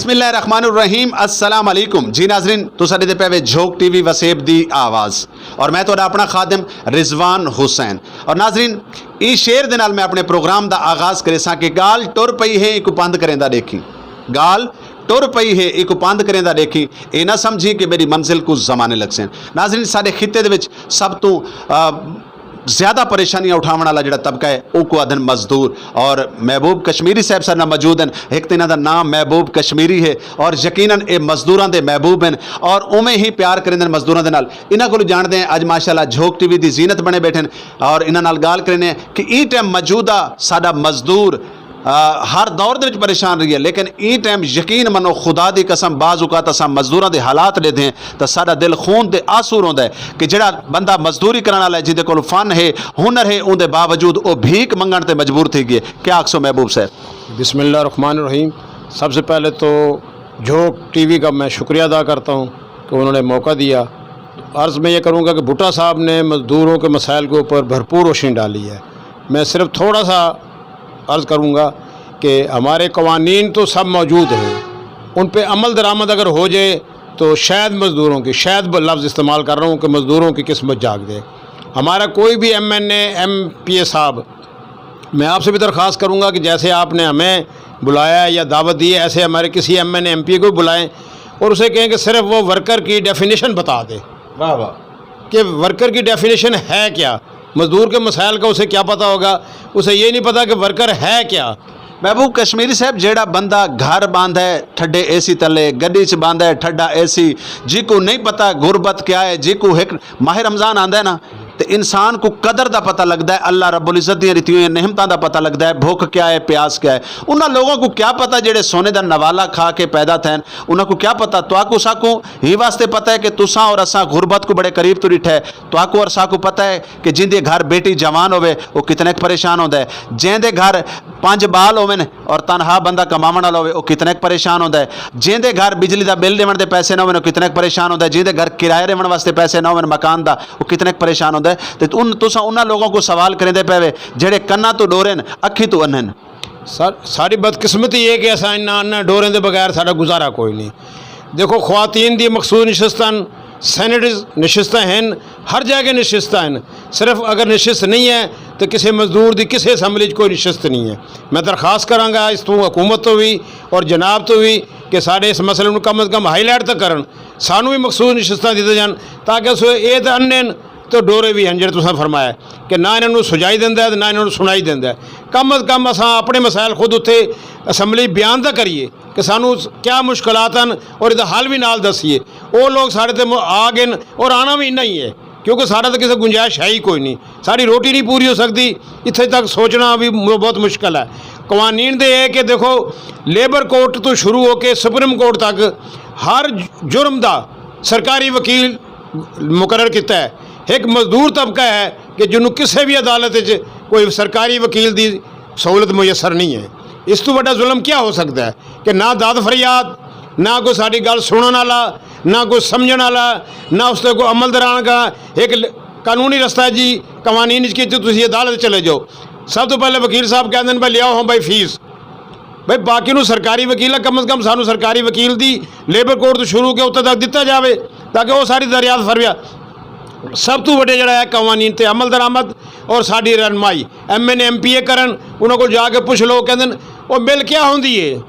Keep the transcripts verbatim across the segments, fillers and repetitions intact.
بسم اللہ الرحمن الرحیم، السلام علیکم جی ناظرین، تساں ݙیہدے پئے وے جھوک ٹی وی وسیب دی آواز، اور میں تہاݙا اپݨا خادم رضوان حسین۔ اور ناظرین، ایں شعر دے نال میں اپݨے پروگرام دا آغاز کریساں کہ ڳالھ ٹر پئی ہے، ایکوں پندھ کریندا ݙیکھیں۔ ڳالھ ٹر پئی ہے، ایکوں پندھ کریندا ݙیکھیں، اے نہ سمجھیں کہ میݙی منزل کوں زمانے لڳسن۔ ناظرین، ساݙے خطے دے وچ سب توں، آ، زیادہ پریشانیاں اٹھاوݨ والا جڑا طبقہ ہے، اوکوں آہدن مزدور۔ اور محبوب کشمیری صاحب ساݙے نال موجود ہن۔ ہک تاں انہاں دا ناں محبوب کشمیری ہے، اور یقیناً اے مزدوراں دے محبوب ہن، اور اوویں ہی پیار کریندن مزدوراں دے نال۔ انہاں کولوں ڄاݨدے ہیں، اڄ ماشاءاللہ جھوک ٹی وی دی زینت بݨے ٻیٹھن، اور انہاں نال ڳالھ کریندے ہیں کہ ایں ٹائم موجودہ ساݙا مزدور، آ، ہر دور دے وچ پریشان رہی ہے، لیکن ایں ٹائم یقین منو، خدا دی قسم، بعض اوقات اساں مزدوراں دے حالات ݙیہدے ہیں تاں ساݙا دل خون دے آنسو روندا ہے کہ جڑا بندہ مزدوری کرݨ والا ہے، جیندے کول فن ہے، ہنر ہے، اوندے باوجود او بھیک منگݨ تے مجبور تھی ڳئے۔ کیا آکھسو محبوب صاحب؟ بسم اللہ الرحمن الرحیم۔ سب سے پہلے تو جھوک ٹی وی کا میں شکریہ ادا کرتا ہوں کہ انہوں نے موقع دیا۔ عرض میں یہ کروں گا کہ بھٹو صاحب نے مزدوروں کے مسائل کے اوپر بھرپور روشنی ڈالی ہے۔ میں صرف تھوڑا سا عرض کروں گا کہ ہمارے قوانین تو سب موجود ہیں، ان پہ عمل درآمد اگر ہو جائے تو شاید مزدوروں کی، شاید لفظ استعمال کر رہا ہوں، کہ مزدوروں کی قسمت جاگ دے۔ ہمارا کوئی بھی ایم این اے، ایم پی اے صاحب، میں آپ سے بھی درخواست کروں گا کہ جیسے آپ نے ہمیں بلایا ہے یا دعوت دی ہے، ایسے ہمارے کسی ایم این اے، ایم پی اے کو بلائیں اور اسے کہیں کہ صرف وہ ورکر کی ڈیفینیشن بتا دے۔ واہ واہ۔ کہ ورکر کی ڈیفینیشن ہے کیا، مزدور کے مسائل کا اسے کیا پتہ ہوگا، اسے یہ نہیں پتہ کہ ورکر ہے کیا۔ محبوب کشمیری صاحب، جیڑھا بندہ گھر ٻاہندا ہے ٹھڈے اے سی تلے، گݙی چ ٻاہندا ہے ٹھڈا اے سی، جیکوں نہیں پتہ غربت کیا ہے، جیکوں ہک ماہ رمضان آندا ہے نا، تے انسان کوں قدر دا پتہ لڳدا ہے، اللہ رب العزت دیاں ݙتیاں ہوئیاں نعمتاں دا پتہ لڳدا ہے، بھکھ کیا ہے، پیاس کیا ہے۔ انہاں لوگاں کوں کیا پتہ جیڑھے سونے دا نوالا کھا کے پیدا تھئن، انہاں کوں کیا پتہ۔ تہاکوں ساکوں ہی واسطے پتہ ہے کہ تساں اور اساں غربت کوں بڑے قریب توں ݙٹھا ہے۔ تہاکوں اور ساکوں پتہ ہے کہ جیندے گھر بیٹی جوان ہووے، او کتنے ک پریشان ہوندا ہے۔ جیندے گھر پنج ٻال ہوون اور تنہا بندہ کماوݨ والا ہووے، او کتنے ک پریشان ہوندا ہے۔ جیندے گھر بجلی دا بل ݙیوݨ دے پیسے نہ ہوون، او کتنے ک پریشان ہوندا ہے۔ جیندے گھر کرایہ ݙیوݨ واسطے پیسے نہ ہوون مکان دا، او کتنے ک پریشان ہوندا ہے۔ تے ان، تساں انہاں لوگاں کوں سوال کریندے پئے وے جیڑھے کناں توں ݙور ہن، اکھیں توں اندھے ہن۔ سا-، ساݙی بدقسمتی ہے کہ اساں انہاں، انہاں ݙوریں دے بغیر ساݙا گزارا کوئی نہیں۔ دیکھو، خواتین دی مخصوص نشستاں ہن، سینیٹز نشستاں ہن، ہر جاگے نشستاں ہن۔ صرف اگر نشست نہیں ہے تو کسے مزدور دی کسے اسمبلی چ کوئی نشست نہیں ہے۔ میں درخواست کراں گا اس توں، حکومت تو بھی اور جناب تو بھی، کہ ساݙے اس مسئلے نوں کم از کم ہائی لائٹ تاں کرن، سانوں بھی مخصوص نشستاں دتے جان، تاکہ اسو اے تے انن تو ݙورے بھی ہن جیڑھے تساں فرمایا کہ نہ انہاں نوں سجائی دیندا ہے تے نہ انہاں نوں سݨائی دیندا ہے۔ کم از کم اساں اپݨے مسائل خود اتھے اسمبلی بیان تاں کریے کہ سانوں کیا مشکلات ہن اور ایہدا حل بھی نال دسیے۔ او لوگ ساݙے تے م-، آ ڳئے ہن اور آنا بھی انہاں ہی ہے، کیونکہ ساݙا تاں کسے گنجائش ہے ہی کوئی نہیں، ساݙی روٹی نہیں پوری ہو سڳدی۔ اتھے تک سوچنا بھی م-، بہت مشکل ہے۔ قوانین دے ہے کہ دیکھو، لیبر کورٹ تو شروع ہو کے سپریم کورٹ تک ہر جرم دا سرکاری وکیل مقرر کیتا ہے۔ ہک مزدور طبقہ ہے کہ جنوں کسے بھی عدالت وچ کوئی سرکاری وکیل دی سہولت میسر نہیں ہے۔ اس توں وݙا ظلم کیا ہو سڳدا ہے کہ نہ داد فریاد، نہ کوئی ساݙی ڳالھ سُݨݨ والا، نہ کوئی سمجھݨ والا، نہ اس تے کوئی عمل درآمد کرݨ۔ ہک ل-، قانونی رستہ ہے جی، قوانین وچ کیتے تسی عدالت چلے جاؤ۔ سب توں پہلے وکیل صاحب کہندے نے، "بھائی لیاؤ ہاں بھائی فیس۔" بھئی باقی نوں سرکاری وکیل ہے، کم از کم سانوں سرکاری وکیل دی لیبر کورٹ توں شروع کے اتھے تک دتا جاوے، تاکہ او ساری دریافت فرمیا۔ سب توں وݙے جڑا ہے قوانین تے عمل درآمد اور ساݙی رہنمائی، ایم این اے، ایم پی اے کرن، انہاں کول جا کے پچھ لو، کہندن، "او مل کیا ہوندی ہے؟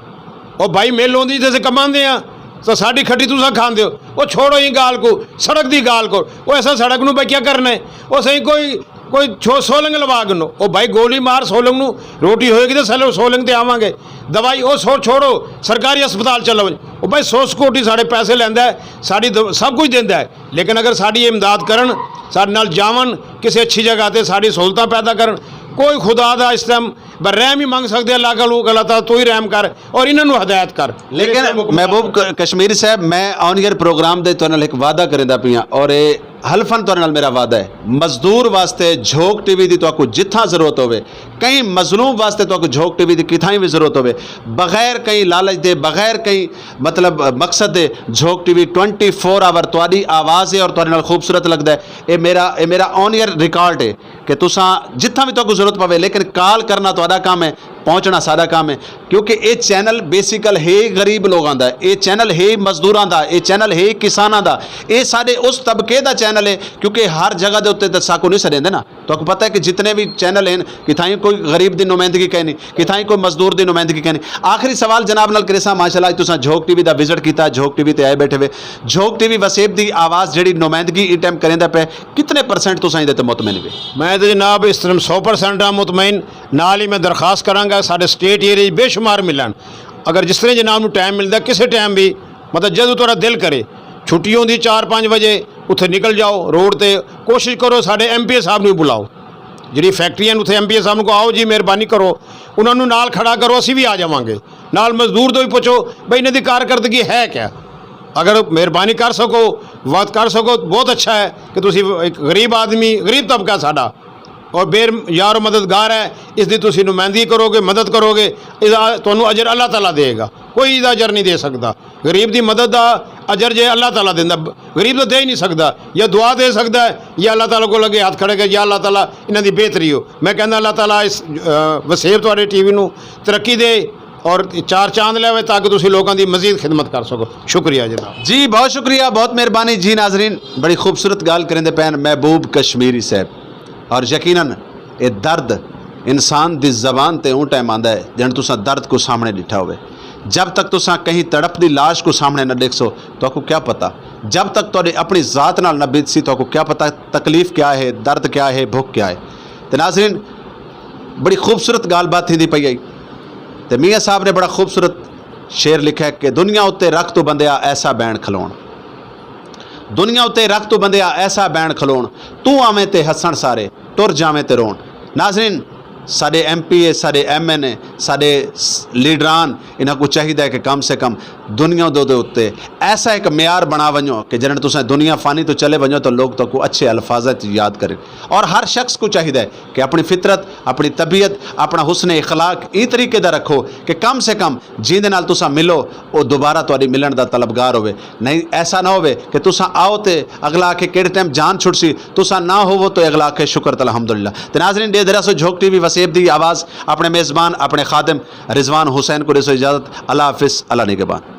او بھائی مل ہوندی جیسے کماندے ہیں، تو ساݙی کھٹی تساں کھاندے ہو۔ او چھوڑو ایں ڳالھ کو، سڑک دی ڳالھ کو، او ایسا سڑک نوں بھائی کیا کرنا ہے؟ او سائیں کوئی کوئی چھو سولنگ لوا گھنو۔ او بھائی گولی مار سولنگ نوں، روٹی ہوئے گی تے سلو سولنگ تے آواں گے۔ دوائی او سو چھوڑو، سرکاری ہسپتال چلو ونڄ۔ او بھائی سو سکیورٹی ساݙے پیسے لیندا ہے، ساݙی دو-، سب کچھ دیندا ہے، لیکن اگر ساݙی امداد کرن، ساݙے نال جاون، کسے اچھی جگہ تے ساݙی سہولتاں پیدا کرن، کوئی خدا دا اس ٹائم برحم ہی منگ سڳدے، اللہ کولوں، اللہ تعالیٰ تو ہی رحم کر اور انہاں نوں ہدایت کر۔ لیکن محبوب ک-، کشمیری صاحب، میں آن ایئر پروگرام دے تہاݙے نال ہک وعدہ کریندا پیاں اور اے حلفاً تہاݙے نال میرا وعدہ ہے، مزدور واسطے جھوک ٹی وی دی تہاکوں جتھاں ضرورت ہووے، کہیں مظلوم واسطے تہاکوں جھوک ٹی وی دی کتھائیں وی ضرورت ہووے، بغیر کہیں لالچ دے، بغیر کہیں مطلب مقصد دے، جھوک ٹی وی ٹوئنٹی فور آور تہاݙی آواز ہے اور تہاݙے نال خوبصورت لڳدا ہے۔ اے میرا، اے میرا آن ایئر ریکارڈ ہے کہ تساں جتھاں وی تہاکوں ضرورت پوے، لیکن کال کرنا تہاݙا کم ہے، پہنچنا سارا کام ہے۔ کیونکہ اے چینل بیسیکل ہے غریب لوگاں دا، اے چینل ہے مزدوراں دا، اے چینل ہے کساناں دا، اے سارے اس طبقے دا چینل ہے۔ کیونکہ ہر جگہ دے اتنے تو ساکو نہیں سڑیں دے نا۔ تو آپ کو پتہ ہے کہ جتنے بھی چینل ہیں، کتھائیں کوئی غریب دی نمائندگی کہنی، کتھائیں کوئی مزدور دی نمائندگی کہنی۔ آخری سوال جناب نال کریسا، ماشاءاللہ اج تساں جھوک ٹی وی دا وزٹ کیتا، جھوک ٹی وی تے آئے بیٹھے ہوئے۔ جھوک ٹی وی وسیب دی آواز جڑی نمائندگی اے ٹائم کریندا پہ، کتنے پرسنٹ تساں ایندے تے مطمئن ہوئے؟ میں تے جناب اس ٹائم سو پرسنٹ ہاں مطمئن۔ نال ہی میں درخواست کراں گا سارے سٹیٹ ایریا بے شمار ملن۔ اگر جس طرح جناب نوں ٹائم ملدا کسے ٹائم بھی، مطلب جدوں تہاڈا دل کرے، چھٹی ہوندی چار پانچ بجے، اتھے نکل جاؤ روڈ تے، کوشش کرو سارے ایم پی اے صاحب نوں بلاؤ۔ جڑی فیکٹری ہیں اتھے ایم پی اے صاحب نوں کو آؤ جی مہربانی کرو، انہاں نوں نال کھڑا کرو، اسی بھی آ جاواں گے۔ نال مزدور تو بھی پوچھو بھئی انہاں دی کارکردگی ہے کیا؟ اگر مہربانی کر سکو، وقت کر سکو، بہت اچھا ہے کہ تسی ایک غریب آدمی، غریب طبقہ ساڈا اور بے یار و مددگار ہے، اس دی تسی نمائندگی کرو گے، مدد کرو گے، اس دا تانوں اجر اللہ تعالیٰ دے گا، کوئی اس دا اجر نہیں دے سکدا۔ غریب دی مدد دا اجر جے اللہ تعالیٰ دیندا، غریب تو دے ہی نہیں سکدا، یا دعا دے سکدا ہے یا اللہ تعالیٰ کول اگے ہاتھ کھڑے کے یا اللہ تعالیٰ انہاں دی بہتری ہو۔ میں کہندا اللہ تعالیٰ اس وسیب تہاڈے ٹی وی نوں ترقی دے اور چار چاند لے آوے تاکہ تسی لوکاں دی مزید خدمت کر سکو۔ شکریہ جناب۔ جی بہت شکریہ، بہت مہربانی۔ جی ناظرین، بڑی خوبصورت گالھ کریندے پئے ہن محبوب کشمیری صاحب، اور یقیناً اے درد انسان دی زبان تے اوں ٹائم آندا ہے جݨ تساں درد کوں سامݨے ݙٹھا ہووے۔ جب تک تساں کہیں تڑپ دی لاش کوں سامݨے نہ ݙیکھسو، تہاکوں کیا پتہ؟ جب تک تہاڈی اپݨی ذات نال نہ بیتسی، تہاکوں کیا پتہ تکلیف کیا ہے، درد کیا ہے، بھک کیا ہے۔ تے ناظرین، بڑی خوبصورت گالھ بات تھیندی پئی ہئی۔ تے میاں صاحب نے بڑا خوبصورت شعر لکھا ہے کہ دنیا اتے رکھ توں بندیا ایسا بین کھلوݨ، دنیا اتے رکھ توں بندیا ایسا بین کھلوݨ، توں آویں تے ہسݨ سارے، ٹر جاویں تے روݨ۔ ناظرین، ساڈے ایم پی اے، ساڈے ایم این اے، ساڈے لیڈران، انہاں کوں چاہیدا ہے کہ کم سے کم دنیا دے اتے ایسا ایک معیار بݨا ونڄو کہ جݙݨ تساں دنیا فانی توں چلے ونڄو تو لوگ تہاکوں اچھے الفاظاں چ یاد کرن۔ اور ہر شخص کوں چاہیدا ہے کہ اپݨی فطرت، اپݨی طبیعت، اپݨا حسن اخلاق ایں طریقے دا رکھو کہ کم سے کم جیندے نال تساں ملو، او دوبارہ تہاڈی ملݨ دا طلبگار ہووے۔ نہیں، ایسا نہ ہووے کہ تساں آؤ تے اگلا آکھے کیڑھے ٹائم جان چھٹسی، تساں نہ ہووو تے اگلا آکھے شکر تے الحمدللہ۔ تے ناظرین، ݙیہدے رہسو جھوک ٹی وی وسیب دی آواز، اپݨے میزبان، اپݨے خادم رضوان حسین کوں ݙیسو اجازت۔ اللہ حافظ، اللہ نگہبان۔